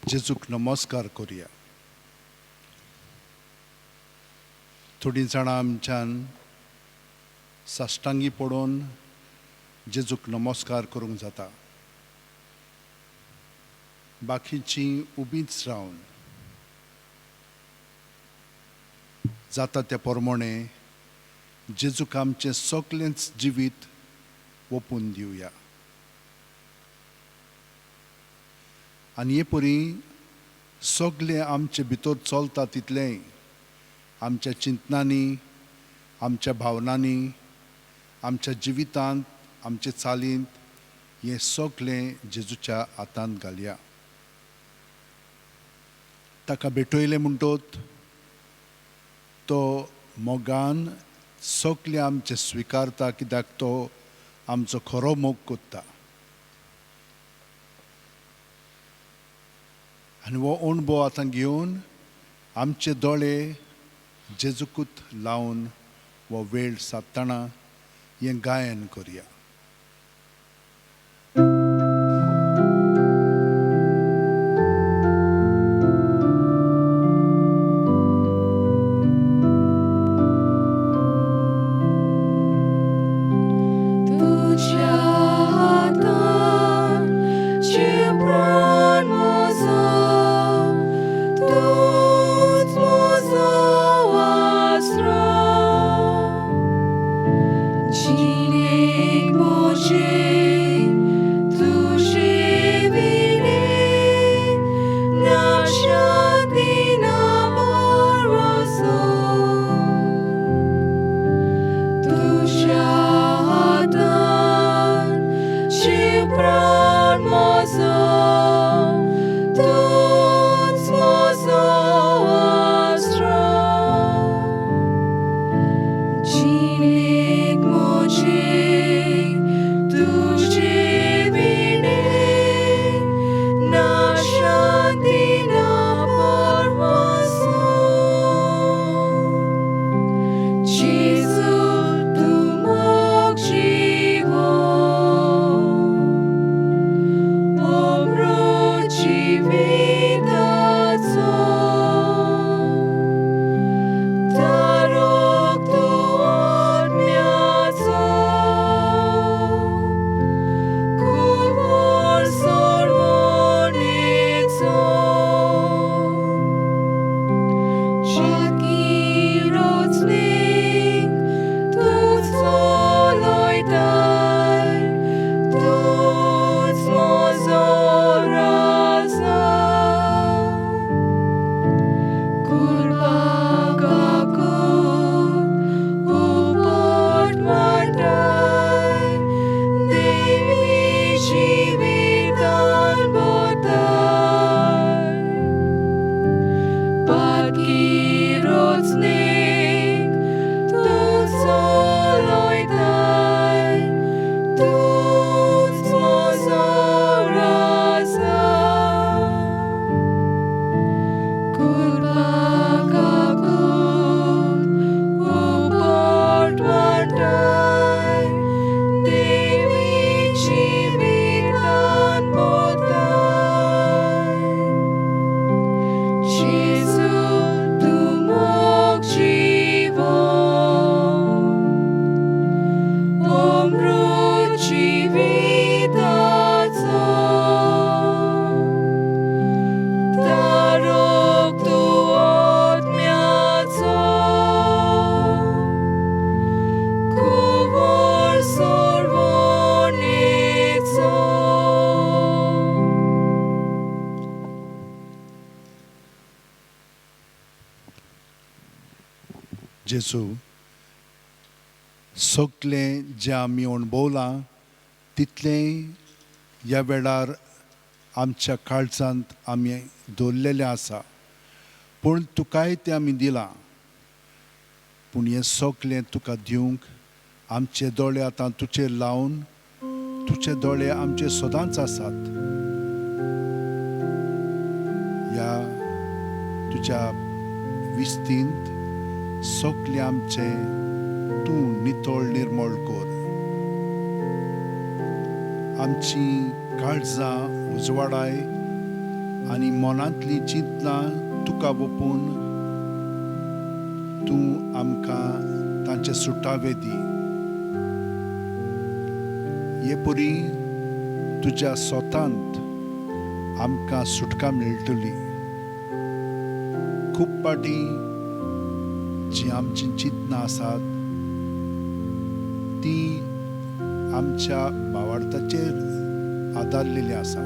जेजूक नमस्कार करुया. थोडीं जाणां आमच्यान साश्टांगी पडून जेजूक नमस्कार करूंक जाता, बाकीचीं उबींच रावन जाता त्या प्रमाणे जेजूक आमचें सगळेंच जिवीत ओपून दिवया. आनी हे परी सगळें आमचे भितर चलता तितलेंय आमच्या चिंतनांनी, आमच्या भावनांनी, आमच्या जिवितांत, आमचे चालींत हें सगळें जेजूच्या हातांत घालया. ताका भेटयलें म्हणटत तो मोगान सगळें आमचें स्विकारता, कित्याक तो आमचो खरो मोग करता. आनी हो अणभव आतां घेवन आमचे दोळे जेजूकूच लावन हो वेळ सादतना हें गायन करुया. तुझ्या हातान शिंपण म्हजो, तूंच म्हजो आसरो. जिणेक म्हजे तुजे विणें ना शांती ना भरवंसो. तुझ्या हातान शिंपण म्हजो, तूंच म्हजो आसरो. जिणेक म्हजे तुजे विणें ना शांती ना भरवंसो. जेजू तूं मोग जिवो, अमृत जिविताचो, तारक तूं आत्म्याचो, कुंवर सोडवणेचो. पातकी रचणेक तूं चलयताय, तूंच म्हजो राजा. कुरपाक उपट वांटाय, देवी जिवितान भरताय. पातकी रचणेक तूं चलयताय, तूंच म्हजो राजा. कुरपाक उपट वांटाय, देवी जिवितान भरताय. जेजू तूं मोग जिवो, अमृत जिविताचो, तारक तूं आत्म्याचो, कुंवर सोडवणेचो. जेजू, सगळें जें आमी अणभवलां तितलें ह्या वेळार आमच्या काळजांत आमी दवरलेलें आसा, पूण तुकाय तें आमी दिलां. पूण हें सगळें तुका दिवंक आमचे दोळे आतां तुजेर लावन, तुजे दोळे आमचे सदांच आसात. ह्या तुज्या विस्तींत सगळें आमचें तूं नितळ निर्मळ कर. आमची काळजां उजवाडाय, आनी मनांतलीं चिंतनां तुका वोपून तूं आमकां तांचे सुटावे दी. हे परी तुज्या स्वतांत आमकां सुटका मेळटली. खूब फावटी जी आमची चिंतनां आसात ती आमच्या भावार्थाचेर आदारलेली आसा.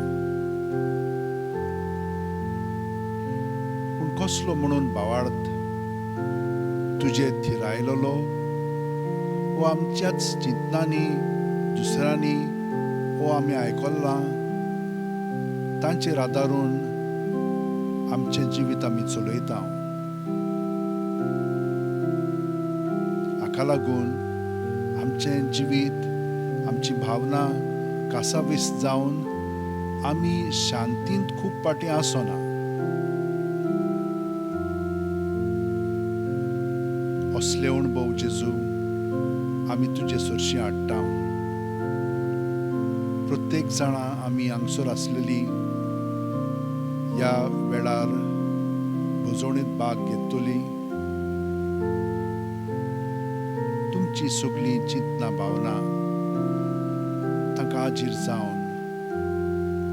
पूण कसलो म्हणून भावार्थ तुजे थिरायलेलो वो आमच्याच चिंतनांनी दुसऱ्यांनी वो आमी आयकलां तांचेर आदारून आमचें जिवीत आमी चलयता. हाका लागून आमचें जिवीत, आमची भावना कासावीस जावन आमी शांतींत खूब फाटीं आसना. असले अणभव जेजू आमी तुजे सरशीं हाडटा. प्रत्येक जाणां आमी हांगसर आसलेली ह्या वेळार भजवणेंत भाग घेतली. तुमची सगळीं चिंतनां भावना तांकां आजीर जावन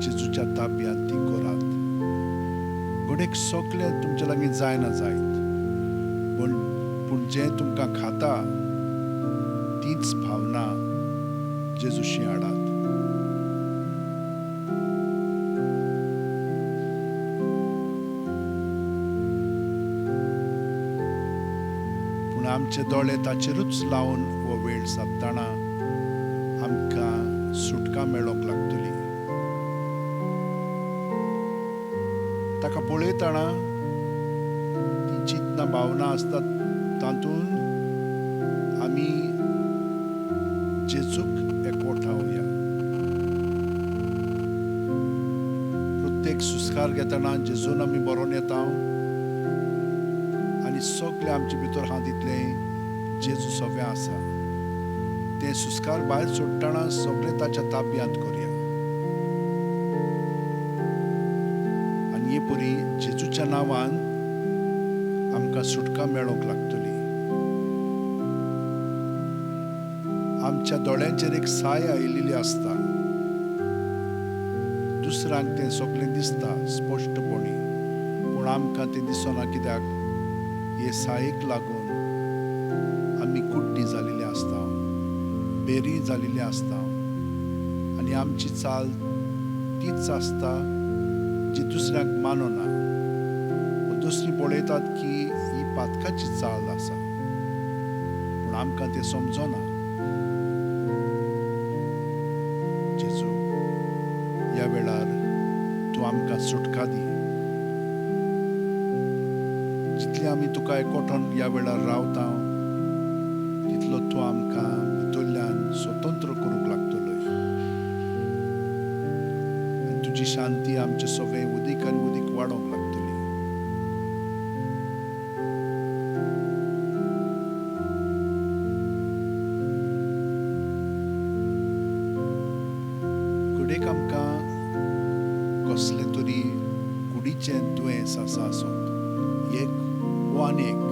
जेजूच्या ताब्यांत ती करात. घडयेक सगळें तुमच्या लागीं जायना जायत, पूण जें तुमकां खाता तीच भावना जेजूशी हाडात. पूण आमचे दोळे ताचेरूच लावन हो वेळ सादतना आमकां सुटका मेळोंक लागतली. ताका पळयतना ती चिंतना भावना आसतात तातूंत आमी जेजूक एकवटावया. प्रत्येक सुस्कार घेतना जेजून आमी बरोवन येता आनी सगळें आमचे भितर आहा तितलें जेजू सगळें आसा. ते सुस्कार भायर सोडटना सगळें ताच्या ताब्यांत करया आनी हे परी जेजूच्या नांवान आमकां सुटका मेळोंक लागतली. आमच्या दोळ्यांचेर एक साय आयिल्ली आसता, दुसऱ्यांक तें सगळें दिसता स्पश्टपणी, पूण आमकां तें दिसना. कित्याक हे सायेक लागून आमी कुड्डी जाल्ली आसता, बेरी जाल्ली आसता आनी आमची चाल तीच आसता जी दुसऱ्यांक मानना. दुसरी पळयतात की ही पातकाची चाल आसा, पूण आमकां तें समजना. जेजू, ह्या वेळार तूं आमकां सुटका दी. जितली आमी तुका एकवटून ह्या वेळार रावता तितलो तूं आमकां भितरल्यान स्वतंत्र करूंक लागतलो आनी तुजी शांती आमचे सगळें उदीक आनी उदीक वाडोवंक लागतली. घडयेक आमकां कसलें तरी कुडीचें दुयेंस आसा आसत, एक वो आनी एक,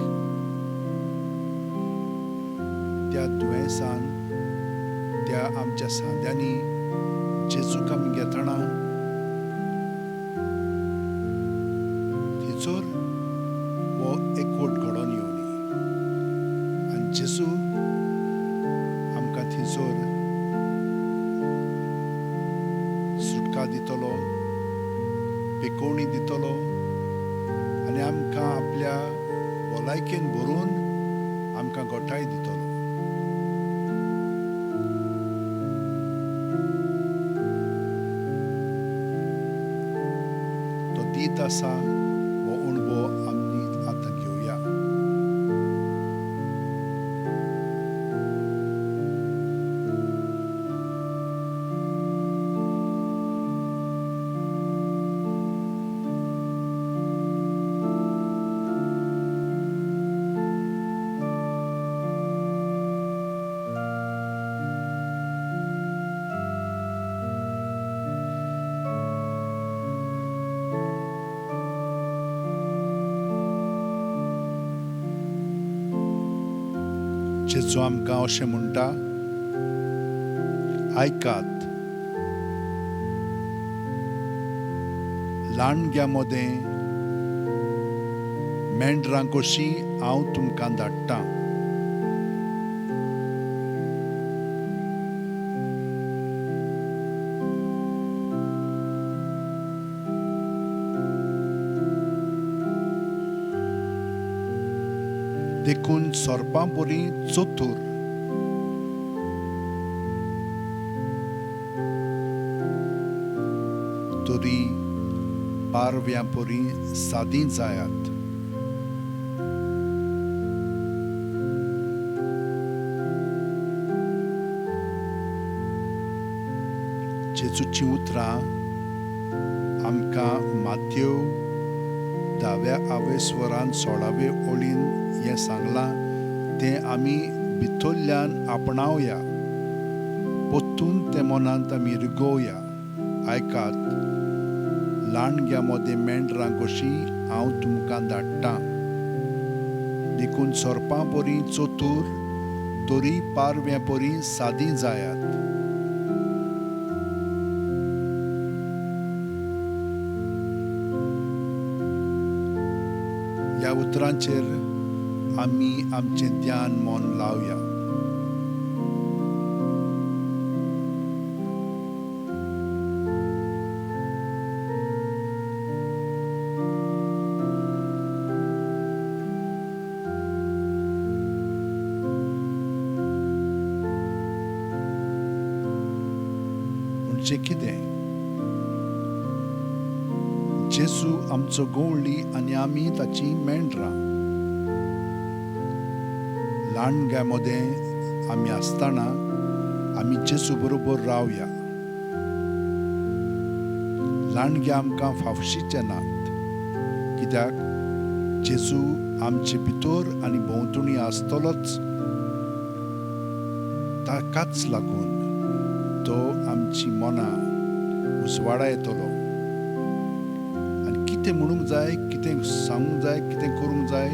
त्या दुयेंसान त्या आमच्या सांद्यांनी जेजूक आमी घेतना थंयसर हो एकवट घडोवन येवनी आनी जेजू आमकां थंयसर सुटका दितलो, पेकोवणी दितलो आनी आमकां आपल्या भलायकेन भरून आमकां गोठाय दितलो. तो दीत आसा हो अणभव आमी आतां घेवया. जेजू आमकां अशें म्हणटा, आयकात, लांडग्या मदें मेंढरां कशीं हांव तुमकां धाडटां. देखून सोरपां बरी चतूर तरी पारव्यां परी सादी जायात. जेजूचीं उतरां आमकां माथ्यो 10व्या आवेस्वरान 16वे ओळीन हें सांगलां तें आमी भितरल्यान आपणावया, परतून तें मनांत आमी रिगोवया. आयकात, लांडग्या मदें मेंढरां कशीं हांव तुमकां धाडटां. देखून सोरपां परी चतूर तरी पारव्यां परी सादी जायात. ह्या उतरांचेर आमी आमचें ध्यान मन लावया. म्हणजे कितें? जेजू आमचो गवळी आनी आमी ताची मेंढरां. लांडग्या मदें आमी आसतना आमी जेजू बरोबर रावया. लांडगे आमकां फावशीचे नात, कित्याक जेजू आमचे भितर आनी भोंवतणी आसतलोच. ताकाच लागून तो आमची मनां उजवाडा येतलो आनी कितें म्हणूंक जाय, कितें सांगूंक जाय, कितें करूंक जाय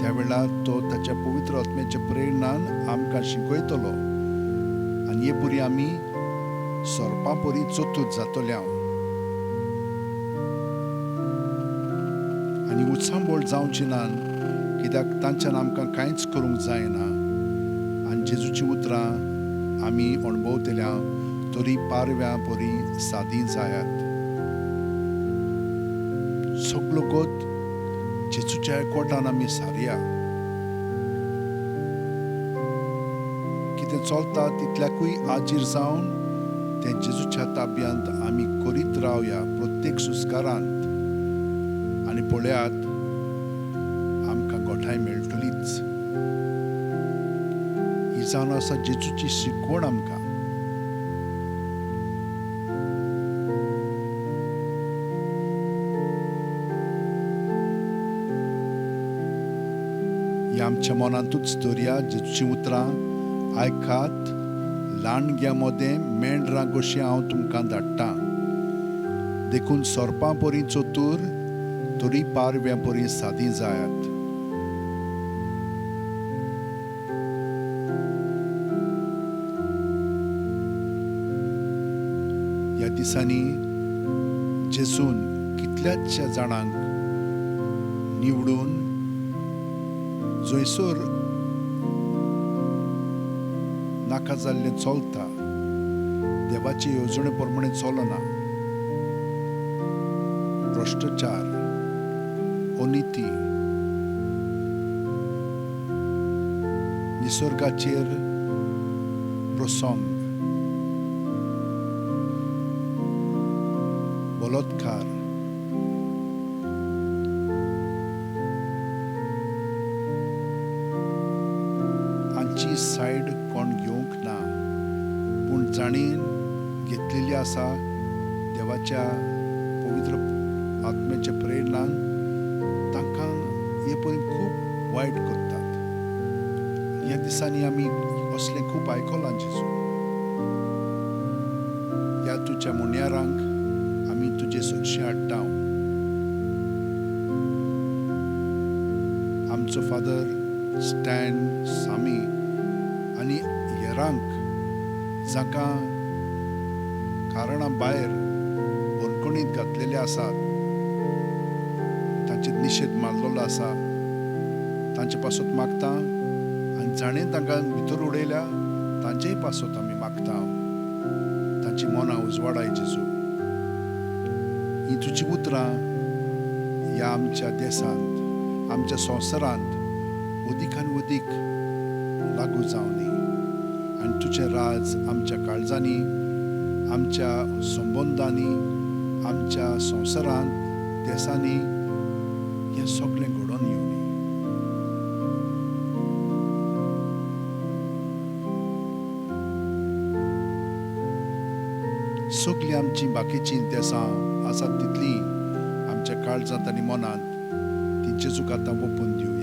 त्या वेळार तो ताच्या पवित्र आत्म्याच्या प्रेरणान आमकां शिकयतलो आनी हे परी आमी सोरपा परी चतूर जातले हांव आनी उचांबळ जावची ना, कित्याक तांच्यान आमकां कांयच करूंक जायना. आनी जेजूचीं उतरां आमी अणभवतल्या तरी पारव्यां परी सादी जायात. सगलो गोत जेजूच्या कोटान आमी सारया. कितें चलता तितल्याकूय आजीर जावन तें जेजूच्या ताब्यांत आमी करीत रावया प्रत्येक सुस्कारांत. आनी पळयात, आमकां गोठाय मेळटलीच. ही जावन आसा जेजूची शिकवण आमकां. ही आमच्या मनांतूच दवरया जेजूचीं उतरां. आयकात, लांडग्या मदें मेंढरां कशीं हांव तुमकां धाडटां. देखून सोरपां परी चतूर तरी पारव्यां परी सादी जायात. ह्या दिसांनी जेजून कितल्याचशा जाणांक निवडून जंयसर नाका जाल्लें चलता, देवाचे येवजणे प्रमाणे चलना, भ्रश्टाचार, अनिती, निसर्गाचेर प्रसंग, बलात्कार, हांची सायड कोण घेवंक ना, पूण जाणीन घेतलेली आसा देवाच्या पवित्र आत्म्याच्या प्रेरणान तांकां हे परी खूब वायट करतात. ह्या दिसांनी आमी असलें खूब आयकलां. जेजू, ह्या तुज्या मुन्यारांक आमी तुजे सरशी हाडटा. आमचो फादर स्टॅन, सामी आनी हेरांक जांकां कारणां भायर बंदखणींत घातलेले आसात, तांचेर निशेध मारलेलो आसा, तांचे पासत मागता आनी जाणें तांकां भितर उडयल्या तांचेय पासत आमी मागता. तांची मनां उजवाडाय जेजू. ही तुजी उतरां ह्या आमच्या देशांत, आमच्या संवसारांत अदीक आनी अदीक लागू जावनी आनी तुजें राज आमच्या काळजांनी, आमच्या संबंदांनी, आमच्या संवसारांत, देशांनी हें सगळें घडोवन येवनी. सगळीं आमची बाकीचीं देसां आसात तितलीं आमच्या काळजांत आनी मनांत ती जेजूक आतां ओपून दिवया.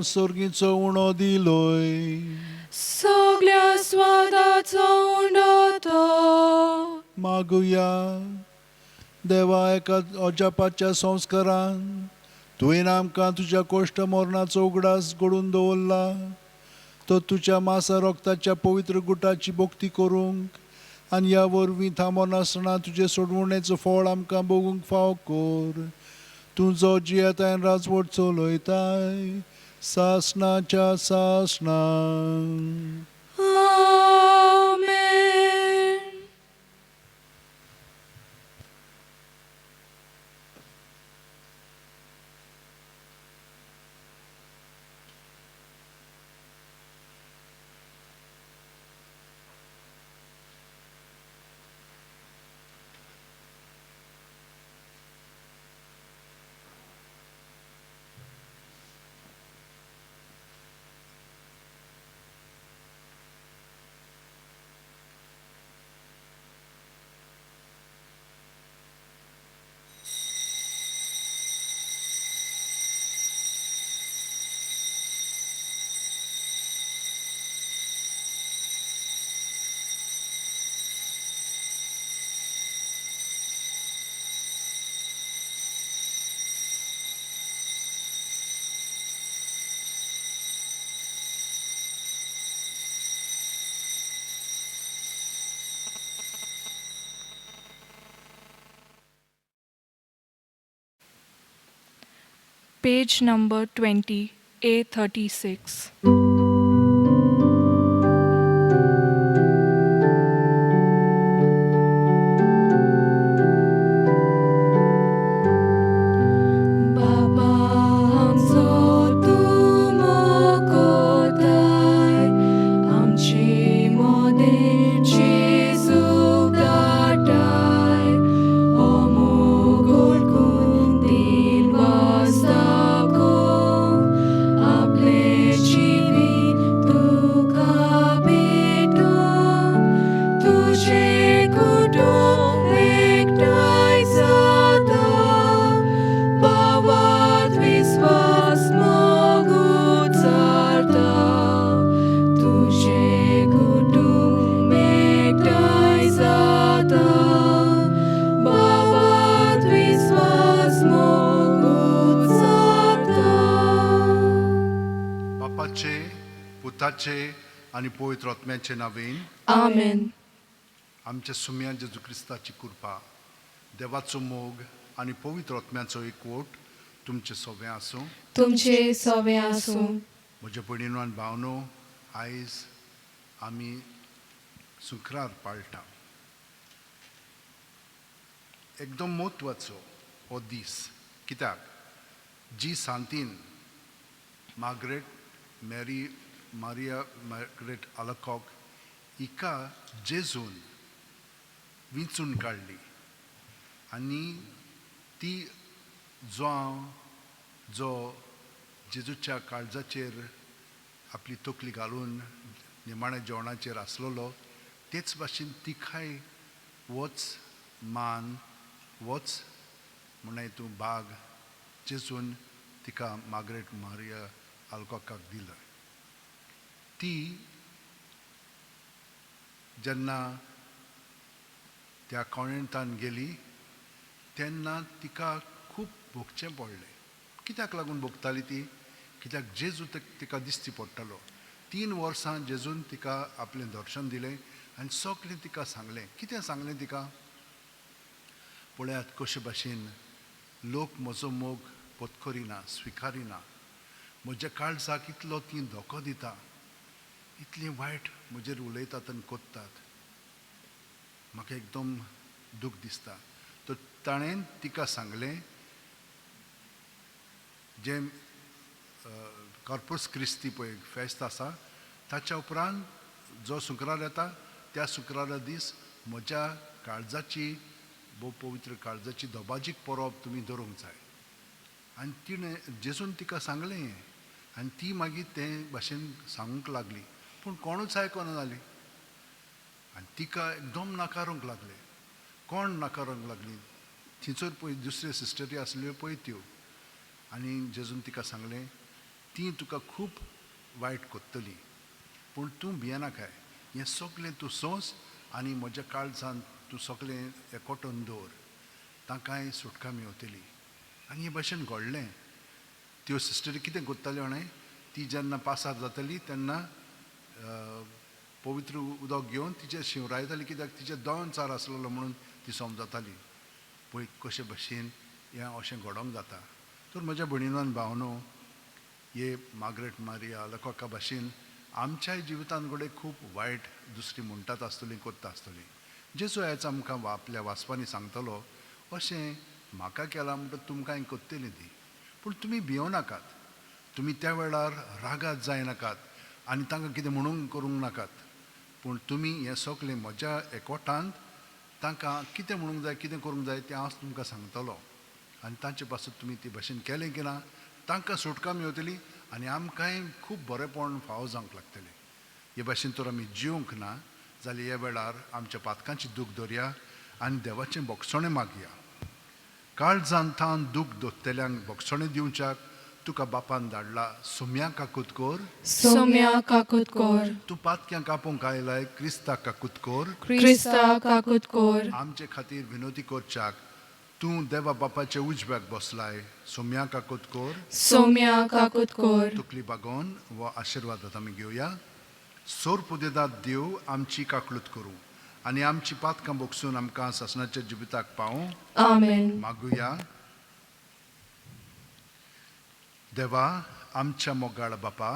सर्गीचो उणो दिलोय, सगळ्या स्वादाचो उंडो तो. मागुया देवा, एका अजापाच्या संस्कारान तुवें आमकां तुज्या कोश्ट मरणाचो उगडास घडून दवरला, तो तुज्या मासा रोगताच्या पवित्र गुटाची भक्ती करूंक आनी ह्या वरवीं थांबनासतना तुजें सोडवणेचो फळ आमकां भोगूंक फाव कर. तूं जो जियेताय राजवट चलयताय सासनाच्या सासना. आमेन. Page number 20, A36. बाबा आमचो तूं मोगोताय, आमचे मोदें जेजूक धाडटाय. हो मोग ओळखून तीन वाजता आपलें जिवीत तुका भेटूं, तुजें कुटुंब एकठांय जाता, भावात विस्वास मोग उचारता, तुजें कुटुंब एकठांय जाता, भावात विस्वास मोग उचारता. बापाचे, पुताचे आनी पवित्र आत्म्याचे नांवेन. आमेन. आमच्या सुम्या जेजू क्रिस्ताची कृपा, देवाचो मोग आनी पवित्र आत्म्याचो एकवट तुमचे सोबें आसूं. तुमचे सोवे आसूं. म्हज्या भयणीनो आनी भावनो, आयज आमी सुंक्रार पाळटा. एकदम म्हत्वाचो हो दीस, कित्याक जी सांतीन मार्गरेट मॅरी मारिया मार्गरेट आलकॉक हिका जेजून विंचून काडली आनी ती जो हांव जो जेजूच्या काळजाचेर आपली तकली घालून निमाण्या जेवणाचेर आसलेलो, तेच भाशेन तिकाय वच मान वच म्हणून तूं बाग जेजून तिका मार्गरेट मारिया आल्कॉकाक दिलो. ती जेन्ना त्या कॉन्वेंटान गेली तेन्ना तिका खूब भोगचें पडलें. कित्याक लागून भोगताली ती? कित्याक जेजू तिका दिश्टी पडटालो. 3 वर्सां जेजून तिका आपलें दर्शन दिलें आनी सगळें तिका सांगलें. कितें सांगलें तिका? पळयात कशे भाशेन लोक म्हजो मोग पत्करिना, स्विकारिना, म्हज्या काळजाक इतलो ती धोको दिता, इतलें वायट म्हजेर उलयतात आनी कोत्तात, म्हाका एकदम दूख दिसता. तर ताणें तिका सांगलें, जें कॉर्पस क्रिस्ती पळय फेस्त आसा ताच्या उपरांत जो शुक्रार येता त्या शुक्रारा दीस म्हज्या काळजाची भोव पवित्र काळजाची दबाजीक परब तुमी दवरूंक जाय. आनी तिणें जेजून तिका सांगलें हें आनी ती मागीर ते भाशेन सांगूंक लागली, पूण कोणूच आयकना जाली आनी तिका एकदम नाकारूंक लागले. कोण नाकारूंक लागली? थंयसर पळय दुसऱ्यो सिस्टरी आसल्यो पळय त्यो. आनी जेजून तिका सांगलें, ती तुका खूब वायट कोत्तली, पूण तूं भियेनाकाय, हें सगळें तूं सोंस आनी म्हज्या काळजान तूं सगळें एकवटून दवर, तांकांय सुटका मेवतली. आनी हे भाशेन घडलें. त्यो सिस्टरी कितें कोत्ताल्यो जाणा, ती जेन्ना पासार जाताली तेन्ना पवित्र उदक घेवन तिचेर शिंवरायताली, कित्याक तिचे दोन चार आसलेलो म्हणून ती समजताली. पळय कशे भाशेन हें अशें घडोवंक जाता. तर म्हज्या भयणीनो आनी भावनो, हे मार्गरेट मारिया आलकॉका भाशेन आमच्याय जिवितांत घडये खूब वायट दुसरी म्हणटात आसतली, कोत्ता आसतली. जेजू आयज आमकां आपल्या वाचपांनी सांगतलो, अशें म्हाका केलां म्हणटकच तुमकांय कोत्तली ती, पूण तुमी भियों नाकात, तुमी त्या वेळार रागात जायनाकात आनी तांकां कितें म्हणूंक करूंक नाकात, पूण तुमी हें सगळें म्हज्या एकवटांत तांकां कितें म्हणूंक जाय, कितें करूंक जाय तें हांव तुमकां सांगतलो आनी तांचे पासून तुमी ती भाशेन केलें की ना तांकां सुटका मेवतली आनी आमकांय खूब बरेंपण फावो जावंक लागतलें. हे भाशेन तर आमी जिवंक ना जाल्यार ह्या वेळार आमच्या पातकांची दूख दवरया आनी देवाचें बोगसणें मागया. काळजान थावन दूख दोत्तेल्यांक बोगसणें दिवच्याक तुका बापान धाडला. सोम्या काकूत कोर. सोम्या काकूत कोर. तूं पातक्यांक कापूंक आयलाय, क्रिस्ता काकूत कोर. क्रिस्ता काकूत कोर. आमचे खातीर विनोती करच्याक तूं देवा बापाचे उजव्याक बसलाय. सोम्या काकूत कोर. सोम्या काकूत कोर. तुकली बागोवन हो आशिर्वाद आमी घेवया. सोर पुदेदात देव आमची काकळूत करूं आनी आमची पातकां बोगसून आमकां सासणाच्या जिविताक पावूं. आमेन. मागुया. देवा आमच्या मोगाळ बापा,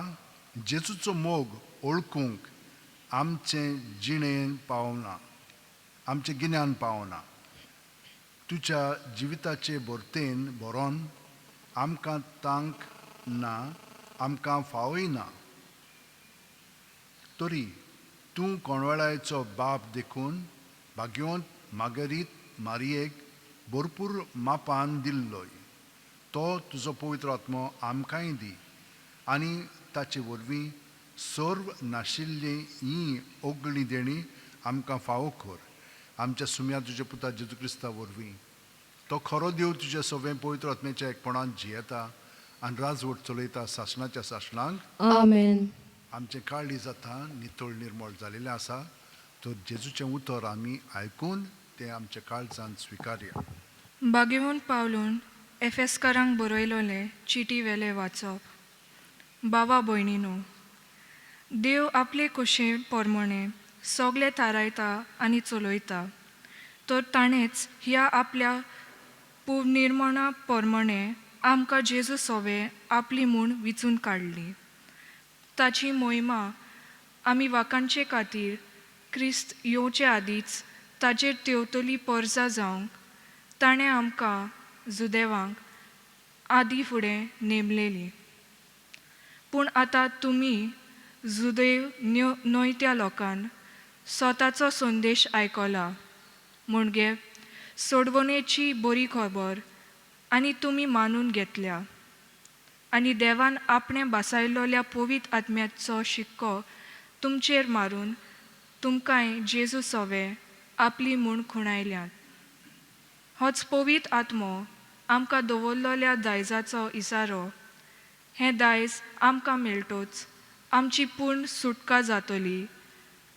जेजूचो मोग ओळखूंक आमचें जिणें पावना, आमचें गिन्यान पावना. तुज्या जिविताचे भरतेन भरोन आमकां तांक ना, आमकां फावय ना. तरी तूं कोणवेळायचो बाप देखून भाग्योंत मागरीत मारयेक भरपूर मापान दिल्लोय तो तुजो पवित्र आत्मो आमकांय दी आनी ताचे वरवीं सर्व नाशिल्ली ही ओगळी देणी आमकां फावो कर. आमच्या सुम्या तुज्या पुता जेजू क्रिस्ता वरवीं. तो खरो देव तुज्या सगळें पवित्र आत्म्याच्या एकपणान जियेता आनी राजवट चलयता सासणाच्या सासणांक. आमेन. आमचें काळीज आतां नितळ निर्मळ जालेलें आसा, तर जेजूचें उतर आमी आयकून तें आमच्या काळजान स्विकारया. बागेवन पावलून एफेस्कारांक बरयलोलें चिटी वेलें वाचप. बाबा भयणीनो, देव आपले कुशे पोरमोणे सगलें थारायता आनी चलयता, तर ताणेंच ह्या आपल्या पुर्निर्मणा पोरमोणे आमकां जेजू सोवे आपली म्हूण विचून काडली. ताची मोहिमा आमी वाकांचे खातीर क्रिस्त येवचे आदींच ताचेर तेवतली परजा जावंक ताणें आमकां जुदेवांक आदी फुडें नेमलेली. पूण आतां तुमी जुदेव न्हय त्या लोकान स्वताचो संदेश आयकला, म्हणजे सोडवणेची बरी खबर आनी तुमी मानून घेतल्या आनी देवान आपणें बासायलोल्या पवीत आत्म्याचो शिक्को तुमचेर मारून तुमकांय जेजू सोवे आपली म्हूण खुणायल्यात. होच पवीत आत्मो आमकां दवरलोल्या दायजाचो इसारो. हें दायज आमकां मेळटोच आमची पूर्ण सुटका जातली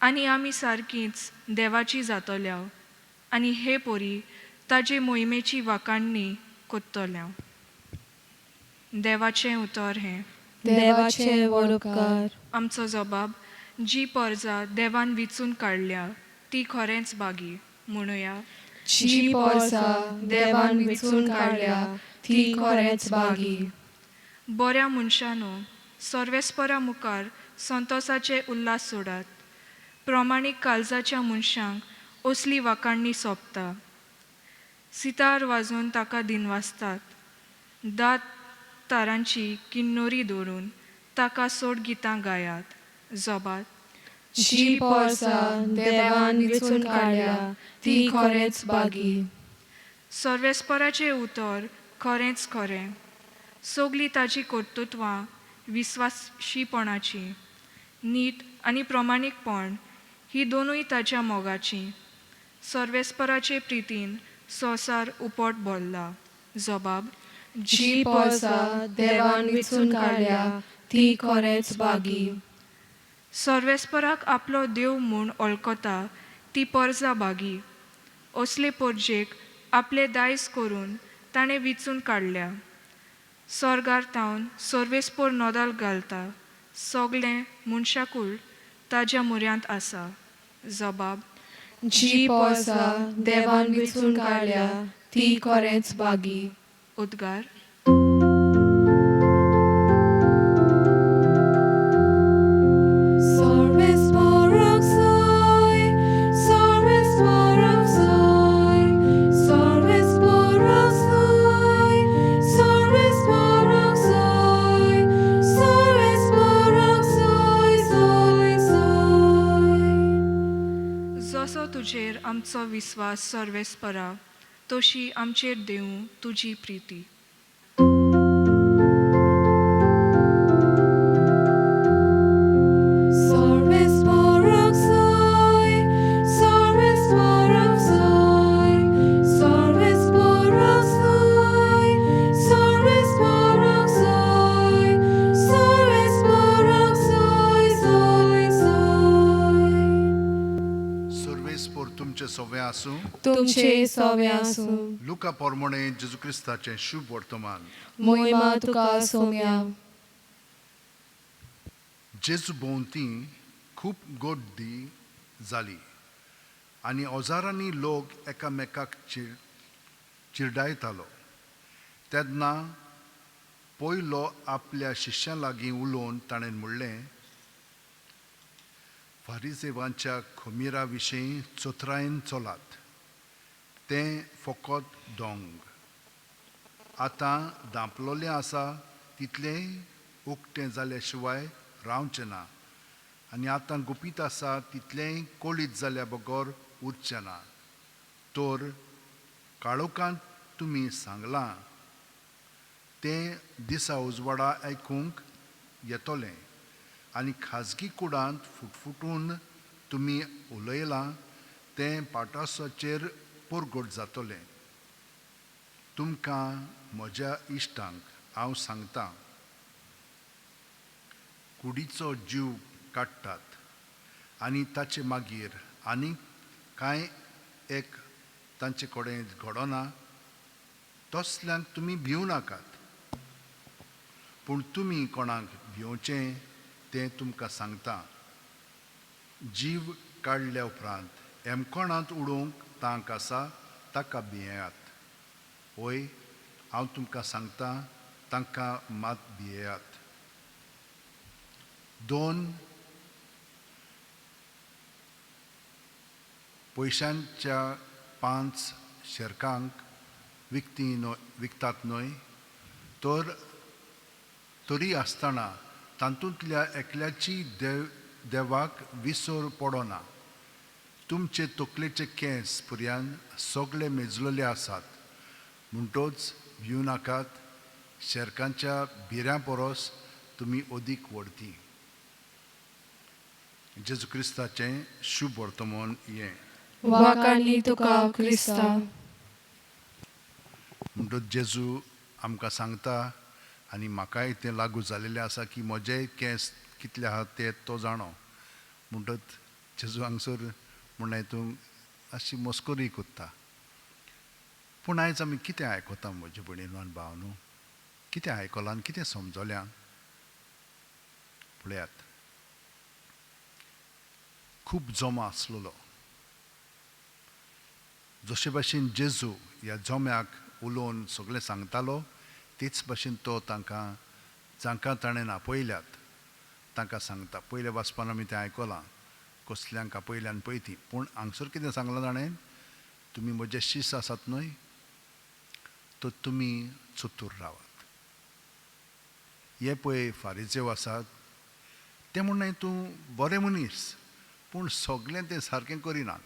आनी आमी सारकींच देवाची जातल्या आनी हे परी ताजे मोहिमेची वाखाणणी कोत्तल्या. देवाचें उतर हें. देवाचे व्हड उपकार. आमचो जबाब जी परजा देवान विचून काडल्या ती खरेंच बागी म्हणुया. जी पोरसा देवान विचून काडल्या ती खरेंच बागी. बऱ्या मनशानो, सर्वेस्परा मुखार संतोसाचे उल्हास सोडात. प्रमाणीक काळजाच्या मनशांक असली वाखाणणी सोंपता. सितार वाजोवन ताका दिनवासतात, दांत तारांची किन्नोरी दवरून ताका सोड गितां गायात. जोबात. जी पोरसा देवान विचून काडल्या ती खरेंच बागी. सर्वेस्पराचें उतर खरेंच खरें, सगलीं ताची कर्तृत्वां विस्वाशीपणाची, नीट आनी प्रमाणीकपण ही दोनूय ताच्या मोगाची. सर्वेस्पराचे प्रितीन संवसार उपट भरला. जबाब. जी पोरसा देवान विचून काडल्या ती खरेंच बागी. सर्वेस्पराक आपलो देव म्हूण वळखता ती परजा बागी. असले परजेक आपलें दायज करून ताणें विचून काडल्या. स्वर्गार थावन सर्वेस्पोर नदल घालता, सगलें मनशाकूळ ताज्या म्हऱ्यांत आसा. जबाब. जी पोरसा देवान विचून काडल्या ती खरेंच बागी. उद्गार. Sorves soy, sorves soy, sorves soy, sorves soy, sorves soy, soy, soy. जसो तुजेर आमचो विस्वास सर्वेस्परा, तशी आमचेर देवूं तुजी प्रिती. Sorves soy, sorves soy, sorves soy, sorves soy, sorves soy, soy, soy. सर्वेस्पोर तुमचें सगळें आसूं. तुमचे सवे आसूं. लुका पोरमोणे जेजू क्रिस्ताचें शुभ वर्तमान. मोहिमा तुका सोम्या. जेजू भोंवती खूब गर्दी जाली आनी हजारांनी लोक एकामेकाक चिरडायतालो. तेन्ना पयलो आपल्या शिश्यां लागीं उलोवन ताणें म्हणलें, फारिजेवांच्या खमीरा विशीं चतुरायेन चलात, तें फकत दोंग आतां धांपलोलें आसा तितलें उक्तें जाल्या शिवाय रावचें ना, आनी आतां गुपीत आसा तितलेंय कळीत जाल्या बगर उरचें ना. तर काळोखांत तुमी सांगलां तें दिसा उजवाडा आयकूंक येतलें, आनी खाजगी कुडांत फुटफुटून तुमी उलयलां तें पाटासाचेर परगट जातलें. तुमकां म्हज्या इश्टांक हांव सांगतां, कुडीचो जीव काडटात आनी ताचे मागीर आनीक कांय एक तांचे कडेन घडना तसल्यांक तुमी भिवं नाकात. पूण तुमी कोणाक भिवचें तें तुमकां सांगता, जीव काडल्या उपरांत एमकोणांत उडोवंक तांक आसा ताका भियेयात. वय, हांव तुमकां सांगता, तांकां मात भियेयात. 2 पयशांच्या 5 शेरकांक विकती न्हय, विकतात न्हय, तर तरी आसतना तातूंतल्या एकल्याची देवाक विसर पडना. तुमचे तकलेचे केंस पुर्यान सगळे मेजलेले आसात. म्हणटोच भिवं नाकात, शेरकांच्या भिऱ्यां परस तुमी अदीक व्हडती. जेजू क्रिस्ताचें शुभ वर्तमान हें. वाकांनी तुका क्रिस्ता. म्हणटच जेजू आमकां सांगता आनी म्हाकाय तें लागू जालेलें आसा की म्हजे केंस कितले आहा ते तो जाणो. म्हणटच जेजू हांगसर म्हणलें तूं मातशी मस्करी करता. पूण आयज आमी कितें आयकता म्हजे भयणीनो आनी भावनो, कितें आयकलां आनी कितें समजल्या? पळयात, खूब जमो आसलेलो. जशे भाशेन जेजू ह्या जम्याक उलोवन सगळें सांगतालो तेच भाशेन तो तांकां जांकां ताणें आपयल्यात तांकां सांगता. पयल्या वाचपान आमी तें आयकलां, कसल्यांक आपयल्यान पळय ती. पूण हांगसर कितें सांगलां ताणें, तुमी म्हजे शीस आसात न्हय, तर तुमी चतूर रावात. हे पळय फारिजेव आसात ते म्हणून तूं बरें मनीस, पूण सगळें तें सारकें करिनात.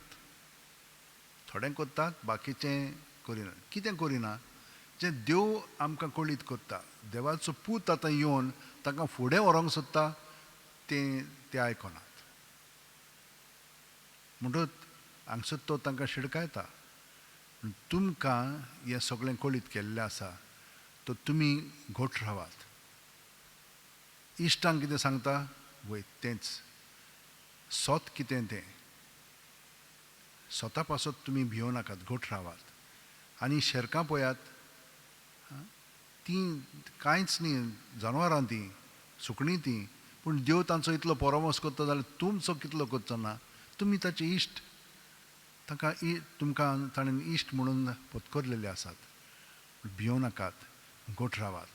थोडें करतात, बाकीचें करिनात. कितें करिना? जें देव आमकां कळीत करता, देवाचो पूत आतां येवन तांकां फुडें व्हरोंक सोदता तें ते आयकनात. म्हणटच हांगसर तो तांकां शिडकायता, तुमकां हें सगळें कळीत केल्लें आसा तर तुमी घट रावात. इश्टांक कितें सांगता? वय तेंच सत कितें तें, स्वता पासत तुमी भियों नाकात, घट रावात. आनी शेरकां पळयात, तीं कांयच न्ही, जनावरां तीं, सुकणीं तीं, पूण देव तांचो इतलो परामर्श करता जाल्यार तुमचो कितलो करचो ना? तुमी ताचे इश्ट, तांकां तुमकां ताणें इश्ट म्हणून पत्करलेले आसात. भियों नाकात, घट रावात.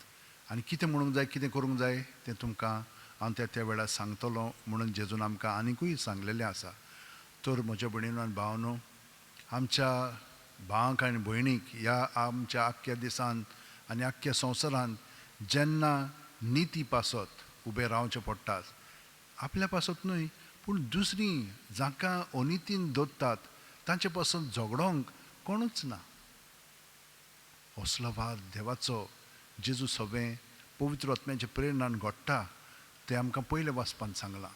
आनी कितें म्हणूंक जाय, कितें करूंक जाय तें तुमकां हांव त्या त्या वेळार सांगतलो म्हणून जेजून आमकां आनिकूय सांगलेलें आसा. तर म्हज्या भयणीनो आनी भावनो, आमच्या भावांक आनी भयणीक ह्या आमच्या आख्ख्या दिसान आनी आख्ख्या संवसारांत जेन्ना निती पासत उबें रावचें पडटा, आपल्या पासत न्हय पूण दुसरीं जांकां अनितीन दवरतात तांचे पासून झगडोंक कोणूच ना. असलो वाद देवाचो जेजू सगळें पवित्र आत्म्याच्या प्रेरणान घडटा तें आमकां पयलें वाचपान सांगलां.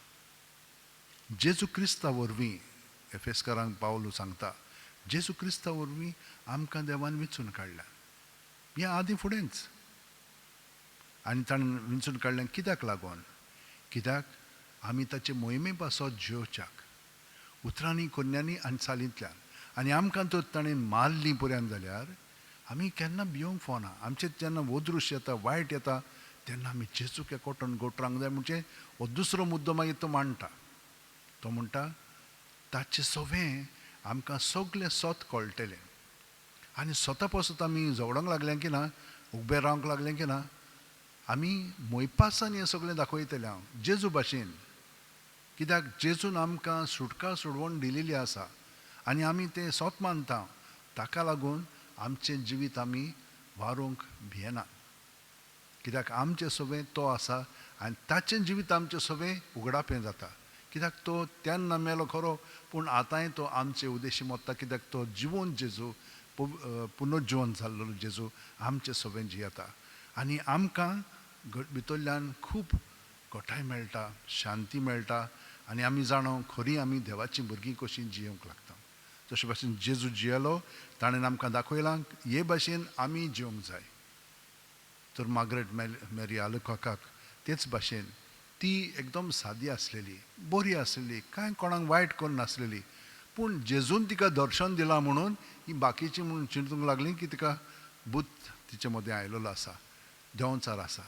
जेजू क्रिस्ता वरवीं एफेस्कारांक पावलू सांगता, जेजू क्रिस्ता वरवीं आमकां देवान विंचून काडल्या. हें आदीं फुडेंच. आनी ताणें विंचून काडल्यान कित्याक लागून? कित्याक आमी ताचे मोहिमे पासत जियोवच्याक, उतरांनी, कोन्यांनी आनी चालींतल्यान. आनी आमकां तर ताणें मारली पर्यंत जाल्यार आमी केन्ना भियोंक फावना. आमचें जेन्ना वदृश्य येता, वायट येता, तेन्ना आमी जेजूक एकवटून गोठरांक जाय. म्हणजे हो दुसरो मुद्दो मागीर तो मांडटा. तो म्हणटा ताचें सवें आमकां सगळें सत कळटलें. आनी स्वता पासत आमी झगडोंक लागलें की ना, उबें रावंक लागलें की ना, आमी मोयपासान हें सगळें दाखयतले हांव जेजू भाशेन, कित्याक जेजून आमकां सुटका सोडवण दिलेली आसा आनी आमी तें सोत मानता. ताका लागून आमचें जिवीत आमी वारूंक भियेना, कित्याक आमचें सगळें तो आसा आनी ताचें जिवीत आमचें सगळें उगडापें जाता. कित्याक तो तेन्ना मेलो खरो, पूण आतांय तो आमचे उद्देशी मोत्ता, कित्याक तो जिवोन जेजू पुनर्जिवन जाल्लो जेजू आमचें सगळें जियेता आनी आमकां भितरल्यान खूब गोठाय मेळटा, शांती मेळटा आनी आमी जाणो खरी आमी देवाचीं भुरगीं कशीं जियेवंक लागता. जशे भाशेन जेजू जियेलो ताणें आमकां दाखयलां हे भाशेन आमी जिवंक जाय. तर मार्गरेट मेरी आलुकाकाक तेच भाशेन ती एकदम सादी आसलेली, बरी आसलेली, कांय कोणाक वायट करून नासलेली, पूण जेजून तिका दर्शन दिलां म्हणून ही बाकीची म्हणून चिंतूंक लागली की तिका भूत तिचे मदें आयलेलो आसा, देंवचार आसा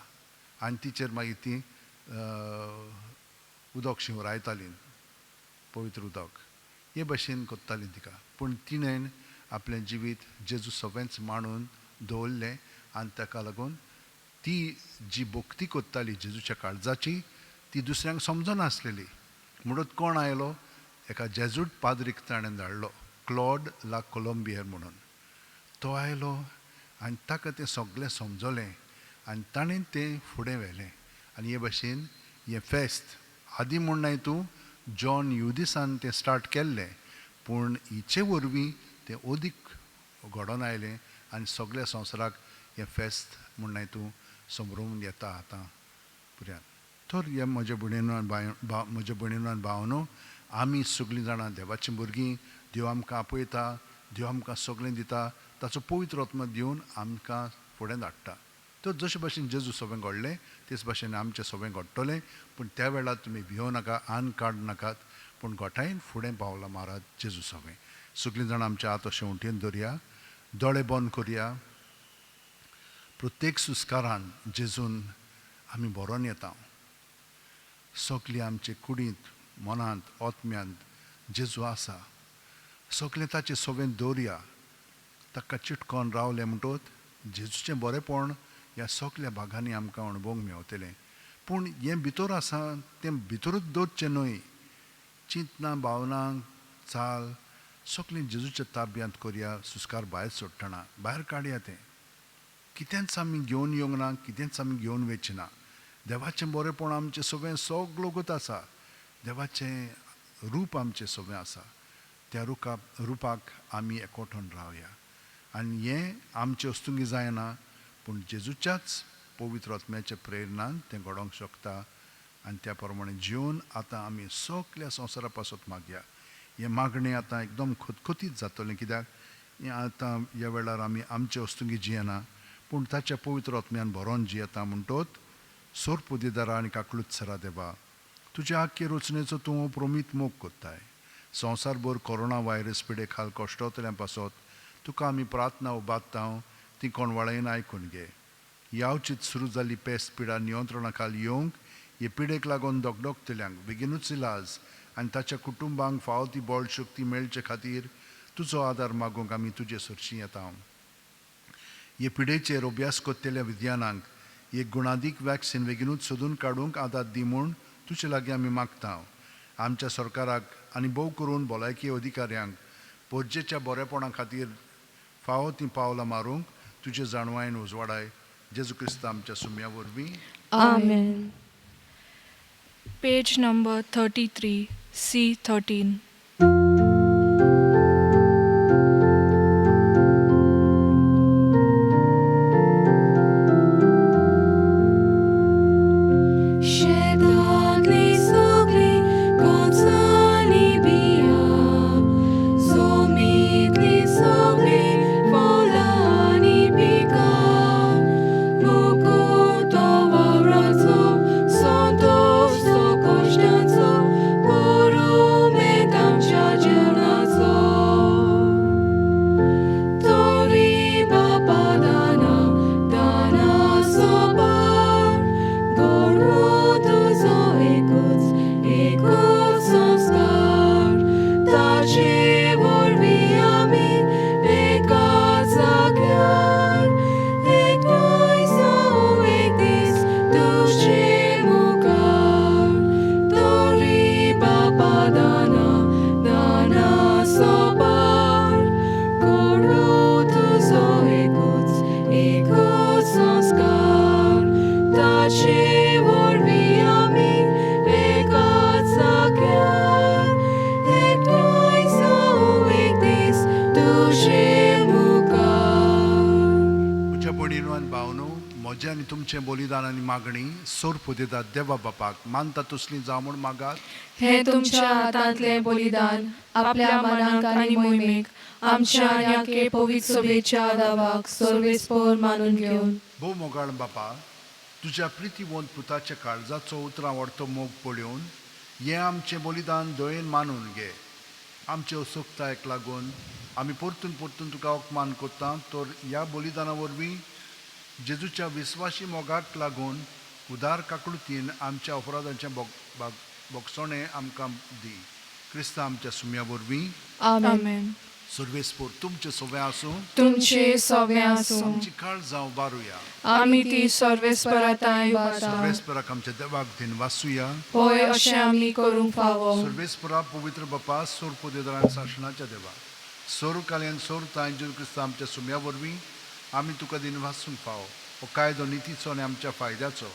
आनी तिचेर मागीर ती उदक शिंवरायताली, पवित्र उदक हे भाशेन करताली तिका. पूण तिणें आपलें जिवीत जेजू सगळेंच मांडून दवरलें आनी ताका लागून ती जी भक्ती करताली जेजूच्या काळजाची ती दुसऱ्यांक समजनासलेली. म्हणून कोण आयलो, एका जेजूट पाद्रीक ताणें धाडलो, क्लॉड ला कोलंबियर म्हणून. तो आयलो आनी ताका तें सगळें समजलें आनी ताणें तें फुडें व्हेलें आनी हे भाशेन हें फेस्त आदी म्हूण न्हय तूं जॉन युदिसान तें स्टार्ट केल्लें, पूण हिचे वरवीं तें अदीक घडोवन आयलें आनी सगळ्या संवसाराक हें फेस्त म्हूण न्हय तूं समरोवन येता आतां पुऱ्यान. तर हे म्हज्या भयणीनो आनी म्हज्या भयणीनो आनी भावनो, आमी सगळीं जाणां देवाचीं भुरगीं. देव आमकां आपयता, देव आमकां सगळें दिता, ताचो पवित्र आत्मा दिवन आमकां फुडें धाडटा. तर जशे भाशेन जेजू सगळें घडलें तेच भाशेन आमचें सगळें घडटलें. पूण त्या वेळार तुमी भियोव नाका, आन काड नाकात, पूण गोठायेन फुडें पावलां मारात जेजू सगळें. सगळीं जाणां आमच्या हात अशें उंटयेन धरया, दोळे बंद करया. प्रत्येक सुस्कारान जेजून आमी बरोवन येता. सगळीं आमचे कुडींत, मनांत, आत्म्यांत जेजू आसा. सगळें ताचें सगळें दवरया, ताका चिटकोन रावलें म्हणटोच जेजूचें बरेंपण ह्या सगल्या भागांनी आमकां अणभवूंक मेवतलें. पूण हें भितर आसा तें भितरूच दवरचें न्हय. चिंतना, भावनां, चाल सगळें जेजूच्या ताब्यांत करया. सुस्कार भायर सोडटना भायर काडया तें. कितेंच आमी घेवन येवंक ना, कितेंच आमी घेवन वचचें ना. देवाचें बरेंपण आमचें सगळें सगळोगत आसा. देवाचें रूप आमचें सगळें आसा. त्या रुपाक आमी एकवटून रावया आनी हें आमचें वस्तुंगी जायना, पूण जेजूच्याच पवित्र आत्म्याच्या प्रेरणान तें घडोवंक शकता. आनी त्या प्रमाणे जिवन आतां आमी सगल्या संवसारा पासत मागया. हें मागणें आतां एकदम खतखतीत जातलें, कित्याक हें आतां ह्या वेळार आमी आमचे वस्तुंगी जियेना, पूण ताच्या पवित्र आत्म्यान भरोन जियेता. म्हणटोच सोरपुदेदारा आनी काकलूत सरा देवा, तुज्या आख्खे रचनेचो तूं प्रोमीत मोग कोत्ताय. संवसारभर कोरोना व्हायरस पिडे खाल कश्टोतल्या पासत तुका आमी प्रार्थना उबारता, ती कोणवाळेन आयकून घे. यावचीत सुरू जाल्ली पेस्त पिडा नियंत्रणा खाल येवंक हे पिडेक लागून दगदगतल्यांक बेगीनूच इलाज आनी ताच्या कुटुंबांक फावो ती बळ शक्ती मेळचे खातीर तुजो आदार मागूंक आमी तुजे सरशीं येता. हे पिडेचेर अभ्यास करतल्या विज्ञानांक एक गुणादीक वॅक्सिन बेगीनूच सोदून काडूंक आदार दी म्हूण तुजे लागीं आमी मागता. आमच्या सरकाराक आनी भोव करून भलायकी अधिकाऱ्यांक पोरजेच्या बरेपणा खातीर फावो तीं पावलां मारूंक तुजे जाणवायेन उजवाडाय. जेजू क्रिस्त आमच्या सुम्या वरवीं. आमेन. Page number 33, C13. शेतांतली सगळी कोचांनी बियां, जमींतली सगळी फळां आनी पिकां, मुकूट तो वावराचो, संतोश तो कश्टांचो, पुरुमेंत आमच्या जेवणाचो. तोरी बापा दाना, दाना सोपार, गोड तुमचें बलिदान आनी मागणी सोर्प दितात देवा बापाक मानता तसली जावं म्हूण मागात. हें तुमच्या हातांतलें बलिदान आपल्या मनाक आनी मोहिमेक आमच्या आनी आखे पवित्र सभेच्या दावाक सर्वेस्पोर मानून घेवन. भोव मोगाळ बापा, तुज्या प्रितीवंत पुताच्या काळजाचो उतरां व्हडतो मोग पळोवन हें आमचें बलिदान दयेन मानून घे. आमचे असोक्तायेक लागून आमी परतून परतून तुका अपमान करता, तर ह्या बलिदाना वरवीं जेजूच्या विस्वाशी मोगाक लागून उदार काकळुतीन आमच्या अपराधांचें बोगसणें आमकां दी. क्रिस्ता आमच्या सुम्या वरवीं. आमेन. आमेन. सर्वेस्पोर तुमचें सोवें आसूं. तुमचे सगळें आसूं. आमची काळजां उबारुया. आमी ती सर्वेस्पराताय उबारता. सर्वेस्पराक आमच्या देवाक दिन वासूया. होय, अशें आमी करूंक फावो. सर्वेस्परा पवित्र बापा, सोर पुदेदारान सासणाच्या देवा, सोर काल्यान सोर तांय जेजू क्रिस्ता आमच्या सुम्या वरवीं आमी तुका दिन वासूंक फावो. हो कायदो नितीचो आनी आमच्या फायद्याचो.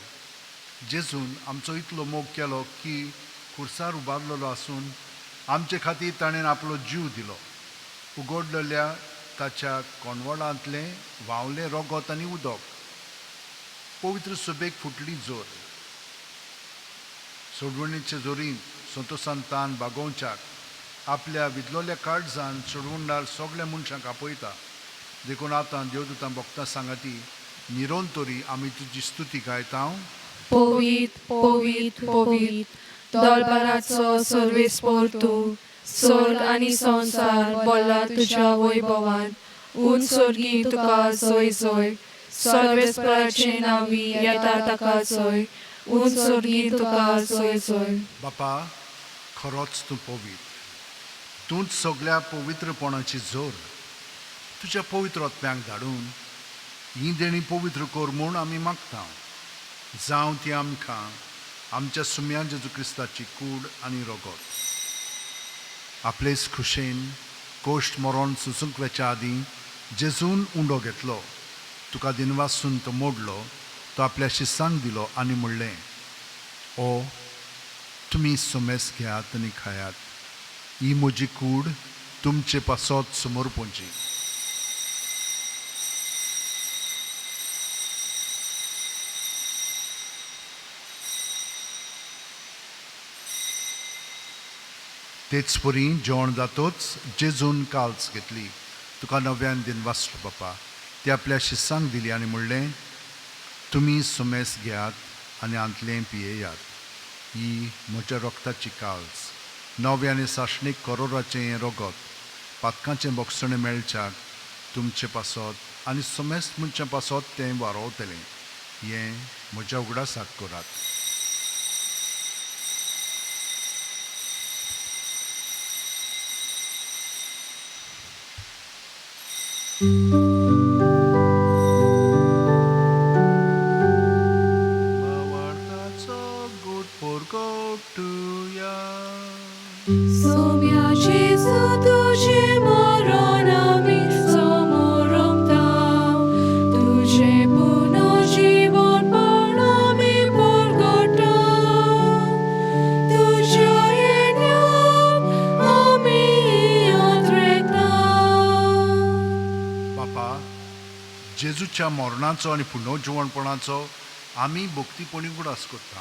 जेजून आमचो इतलो मोग केलो की खुर्सार उबारलेलो आसून आमचे खातीर ताणें आपलो जीव दिलो. उगडलेल्या ताच्या कोणवळांतलें व्हांवलें रगत आनी उदक पवित्र सभेक फुटली जोर. सोडवणीचे जोरींत संतोसान तान बागोवच्याक आपल्या विदलोल्या काळजान सोडवणदार सगल्या मनशांक आपयता. देखून आतां देवदूतां भक्तां सांगाती निरोन तरी आमी तुजी स्तुती गायता. पवित्र पवित्र पवित्र दरबाराचो सर्वेस्पोर तूं, स्वर्ग आनी संवसार भरला तुज्या वैभवान. उंच स्वर्गी तुका जय जय. सर्वेस्पराचे नांवी येता ताका जय. उंच स्वर्गी तुका जय जय. बापा, खरोच तूं पवित्र, तूंच सगल्या पवित्रपणाची जोर. तुज्या पवित्र आत्म्याक धाडून ही देणी पवित्र कर म्हूण आमी मागता. जावं ती आमकां आमच्या सुम्या जेजू क्रिस्ताची कूड आनी रगत. आपलेच खुशेन कोश्ट मरण सुसूंक वेच्या आदीं जेजून उंडो घेतलो, तुका दिनवासून तो मोडलो, तो आपल्या शिसांक दिलो आनी म्हणलें, ओ तुमी सोमेस घेयात आनी खायात, ही म्हजी कूड तुमचे पासत समर्पणची. तेच परी जेवण जातोच जेजून काल्स घेतली, तुका नव्यान दिन वाचलो बापा, ती आपल्या शिसांक दिली आनी म्हणलें, तुमी सुमेस घेयात आनी आंतलें पियेयात, ही म्हज्या रक्ताची काल्स, नवें आनी सासणीक करोराचें हें रगत पातकांचें बक्षणें मेळच्याक तुमचे पासत आनी समेस्त मनशां पासत तें वारोवतलें. हें म्हज्या उगडासाक करात. भावार्थाचो गुट परगटुया. सोम्या जेजू तुजें मरण आमी समोरमता, तुजें पुनर्जीवनपण आमी परगटा, तुज्या येण्याक आमी यात्रेता. बापा, जेजूच्या मरणाचो आनी पुनर्जिवणपणाचो आमी भक्तीपणी उगडास करता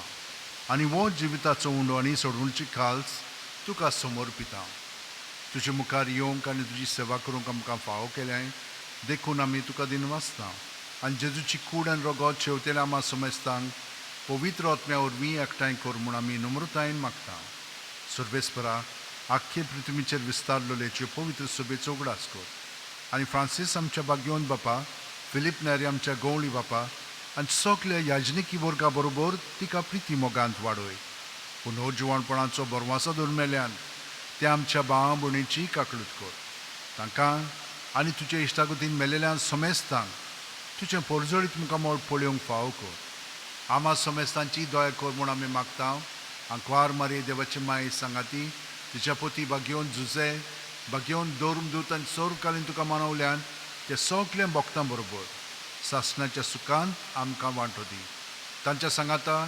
आनी हो जिविताचो उंडो आनी सोडवणची खाल्स तुका समर्पिता. तुजे मुखार येवंक आनी तुजी सेवा करूंक आमकां फावो केलें देखून आमी तुका दिनवासता आनी जेजूची कूड आनी रगत शेवतेल्या आमा समेस्तांक पवित्र आत्म्या वरवीं एकठांय कर म्हूण आमी नम्रतायेन मागता. सर्वेस्परा, आख्खे पृथ्वीचेर विस्तारलेलेच्यो पवित्र सभेचो उगडास कर आनी फ्रांसीस आमच्या बागयोन बापा, फिलीप नेरी आमच्या गवळी बापा आनी सगल्या याजनिकी वर्गा बरोबर तिका प्रिती मोगांत वाडय. पुनर्जिवणपणाचो बरवासो धरून मेल्यान त्या आमच्या भावा भयणीची काकळूत कर. तांकां आनी तुजे इश्टागतीन मेलेल्या समेस्तांक तुजें परजळीत मुखामळ पळोवंक फावो कर. आमा समेस्तांची दया कर म्हूण आमी मागता. आंकवार मारी देवाची माई सांगाती तिच्या पोती बागयोवन झुजे बागयोवन दवरून दूत आनी सर्वकालीन तुका मानवल्यान ते सगल्या भक्तां बरोबर सासणाच्या सुखांत आमकां वांटो दी. तांच्या सांगाता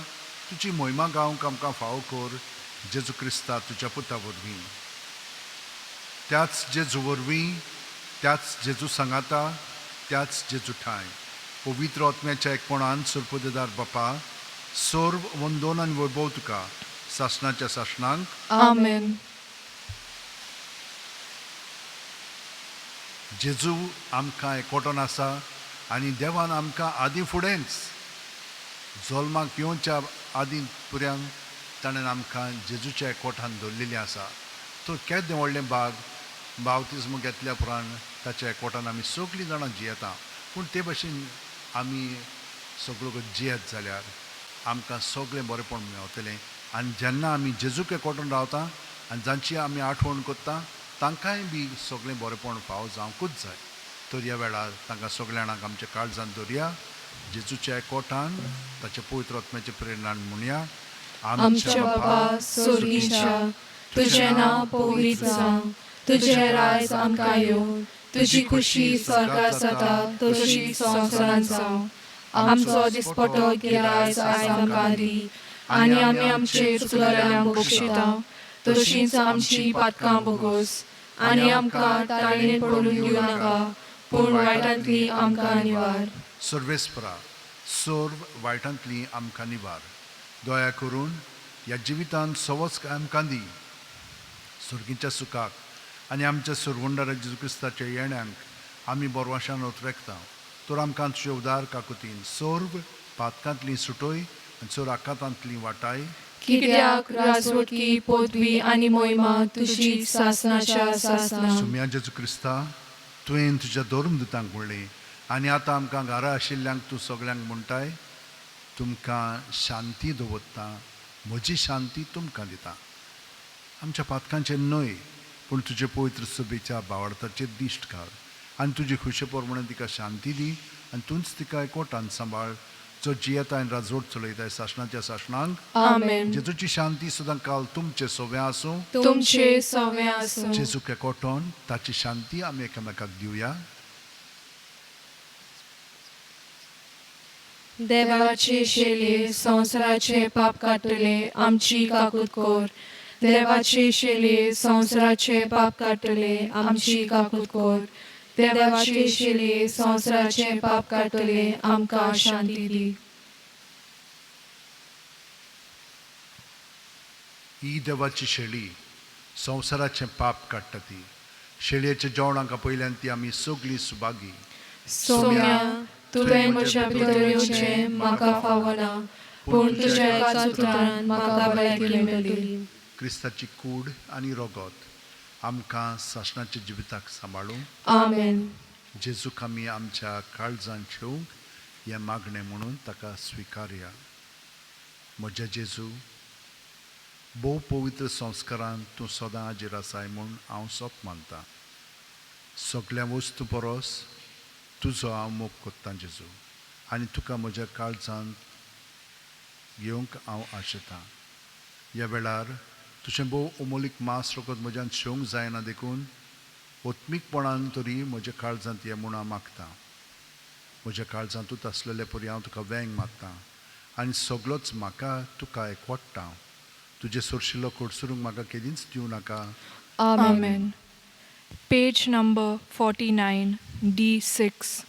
तुजी मोहिमा गावंक आमकां फावो कर, जेजू क्रिस्ता तुज्या पुता वरवीं. त्याच जेजू वरवीं, त्याच जेजू सांगाता, त्याच जेजू ठांय पवित्र आत्म्याच्या एकपणान सरपदेदार बापा, सर्व वंदोन आनी वैभव तुका सासणाच्या सासणांक. आमेन. जेजू आमकां एकवटोन आसा आनी देवान आमकां आदीं फुडेंच जल्माक येवच्या आदीं पुऱ्यान ताणें आमकां जेजूच्या एकवटान दवरलेलें आसा. तर केदें व्हडलें भाग, बावतिज्म घेतल्या उपरांत ताच्या एकवटान आमी सगळीं जाणां जियेता. पूण ते भशेन आमी सगळो जियेत जाल्यार आमकां सगळें बरेंपण मेवतलें. आनी जेन्ना आमी जेजूक एकवटून रावता आनी जांची आमी आठवण करता तांकांय बी सगळें बरेंपण फावो जावंकूच जाय. तर ह्या वेळार तांकां सगळ्या जाणांक आमच्या काळजान दवरया, जेजूच्या एकवटान ताच्या पवित्र आत्म्याच्या प्रेरणान म्हणया. आमच्या बाबा सोर्गीच्या, तुजें नांव पवित्र जावं, तुजें रायज आमकां येवं, तुजी खुशी स्वर्गार जाता तशी संवसारांत जावं. आमचो दिसपटो गिरायज आयज आमकां दी, आनी आमी आमचे चुकलेल्यांक बक्षिता तशींच आमची पातकां भोगोस, आनी आमकां ताळेन पडून दिवं नाका, पूण वायटांतली आमकां निवार. सर्वेस्परा, सर्व वायटांतली आमकां निवार. दया करून ह्या जिवितांत सवच आमकां दी, सर्गीच्या सुखाक आनी आमच्या सरवंडारा जेजू क्रिस्ताच्या येण्यांक आमी बोरवाशान उतरेकता. तर आमकां तुजे उदार काकुतीन सर्व पातकांतली सुटय आनी सर्व आकांतांतली वाटाय. कित्याक राजवटकी, पदवी आनी मोहिमा तुजी सासनाच्या सासना. सुम्या जेजू क्रिस्ता, तुवें तुज्या धर्मदुतांक म्हणलें आनी आतां आमकां घरा आशिल्ल्यांक तूं सगल्यांक म्हणटाय, तुमकां शांती दवरता, म्हजी शांती तुमकां दिता. आमच्या पातकांचेर न्हय पूण तुजे पवित्र सभेच्या बावडताचेर दिश्ट घाल आनी तुजे खुशे प्रमाणे तिका शांती दी आनी तूंच तिका एकवटान सांबाळ, जो जियेता आनी राजवट चलयताय सासणाच्या सासणांक. आमेन. जेजूची शांती सदां काल तुमचे सोव्या आसूं. तुमचे सवे आसूं. जेजूक एकवटोन ताची शांती आमी एकामेकाक दिवया. देवाचे शेले संवसाराचे पाप काडटले, आमची काकूत कर. देवाचे शेले संवसाराचे पाप काडटले, आमची काकूत कर. देवाचे शेले संवसाराचे पाप काडटले, आमकां शांती दी. ही देवाची शेळी संवसाराचें पाप काडटा. ती शेळयेच्या जेवणाक पयल्यान ती आमी सगळीं सुभागी. सोम्या, तुवें म्हज्या भितर येवचें म्हाका फावना, पूण तुज्या एकाच उतरान म्हाका भलायकी मेळटली. क्रिस्ताची कूड आनी रगत आमकां सासणाच्या जिविताक सांबाळूं. आमेन. जेजूक आमी आमच्या काळजान घेवंक हें मागणें म्हणून ताका स्विकारया. म्हज्या जेजू, भोव पवित्र संस्कारान तूं सदां हाजीर आसाय म्हूण हांव सोप मानतां. सगल्या वस्तू परस तुजो हांव मोग कोत्तां जेजू, आनी तुका म्हज्या काळजांत घेवंक हांव आशेतां. ह्या वेळार तुजें भोव अमोलीक मांस रगत म्हज्यान शेवंक जायना देखून ओत्मीकपणान तरी म्हज्या काळजांत ये म्हूण हांव मागतां. म्हज्या काळजांतूच आसलेले परी हांव तुका वेंग मारतां आनी सगलोच म्हाका तुका एकवट्टा. तुजें सोरशिल्लो कडसरूंक म्हाका केदींच दिवं नाका. आमेन. Amen. Page number 49, D6.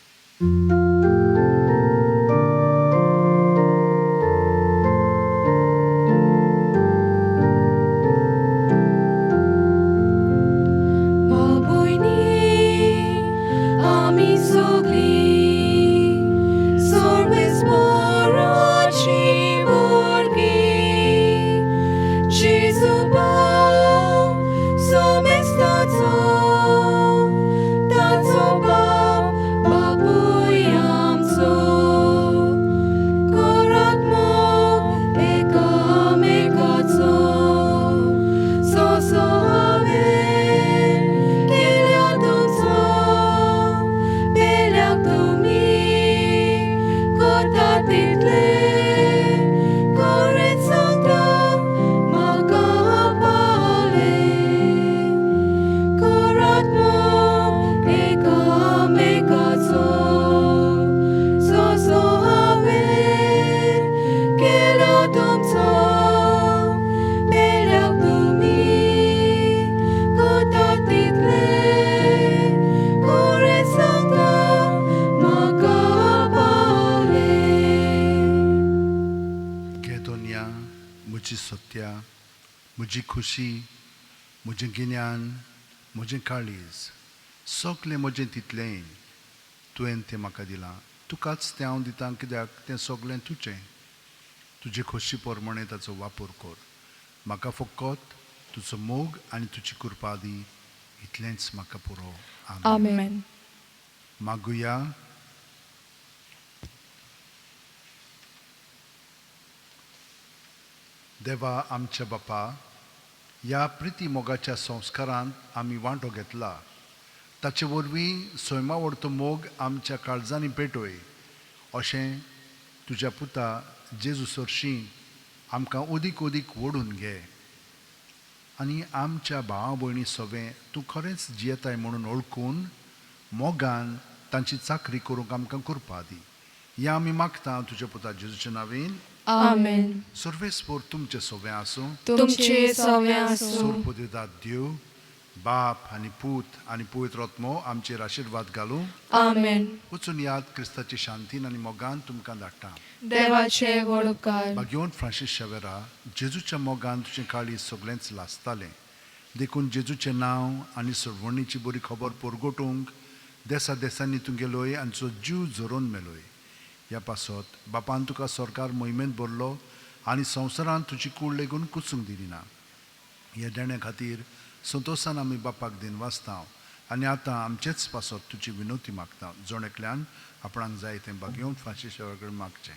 बाबुयनी आमी सगळीं सर्वेस्पराची भुरगीं, जेजू भाव सोमेस्ताचो, ताचो बाप बापूय. म्हजी सत्या, म्हजी खुशी, म्हजें गिन्यान, म्हजें काळीज, सगलें म्हजें तितलेंय तुवें तें म्हाका दिलां. तुकाच तें हांव दितां, कित्याक तें सगलें तुजें. तुजे खोशी प्रमाणें ताचो वापर कर. म्हाका फकत तुजो मोग आनी तुजी कृपा दी, इतलेंच म्हाका पुरो. आमेन. आमेन. मागुया. देवा आमच्या बापा, ह्या प्रिती मोगाच्या संस्कारांत आमी वांटो घेतला. ताचे वरवीं सैमा वरतो मोग आमच्या काळजांनी पेटय अशें तुज्या पुता जेजू सरशीं आमकां अदीक अदीक ओडून घे आनी आमच्या भावा भयणी सवें तूं खरेंच जियेताय म्हणून वळखून मोगान तांची चाकरी करूंक आमकां कृपा दी. हें आमी मागता तुज्या पुता जेजूच्या नांवेन. आमेन. सर्वेस्पोर तुमचें सवें आसूं. तुमचे सवें आसूं. सोरपुदेदात देव बाप आनी पूत आनी पवित्र आत्मो आमचेर आशिर्वाद घालूं. आमेन. वचून याद क्रिस्ताची शांतीन आनी मोगान तुमकां धाडटा. देवाचे व्हड उपकार. भाग्यवंत फ्रांसीस शेवेरा, जेजूच्या मोगान तुजें काळीज सगळेंच लासतालें. देखून जेजूचें नांव आनी सोडवणीची बरी खबर परगटूंक देसा देसांनी तूं गेलोय आनी तुजो जीव झरोवन मेलोय. ह्या पासत बापान तुका सरकार मोहिमेंत भरलो आनी संवसारांत तुजी कूड लेगून कुसूंक दिली ना. ह्या देण्या खातीर संतोशान आमी बापाक दिनवासता आनी आतां आमचेच पासत तुजी विनवती मागता. जण एकल्यान आपणाक जाय तें भाग्यवंत फ्रांसीस शेवेरा कडेन मागचें.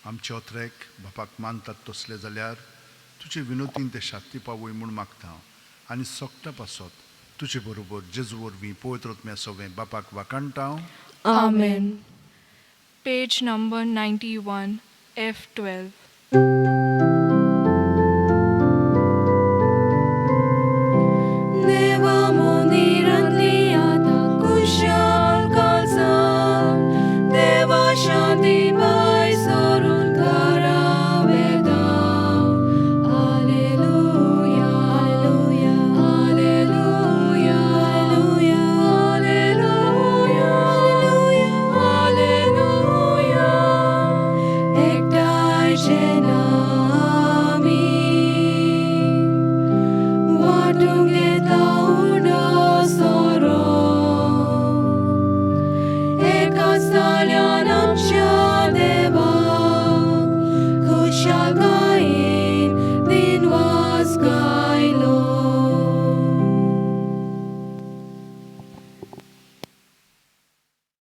आमचे ओत्रेक बापाक मानतात तसले जाल्यार तुजे विनोतीन ते शांती पावय म्हूण मागता आनी सोगटा पासत तुजे बरोबर जेजू वरवीं पवित्र आत्म्या सवें बापाक वाखाणटा. आमेन. Page number 91, F 12.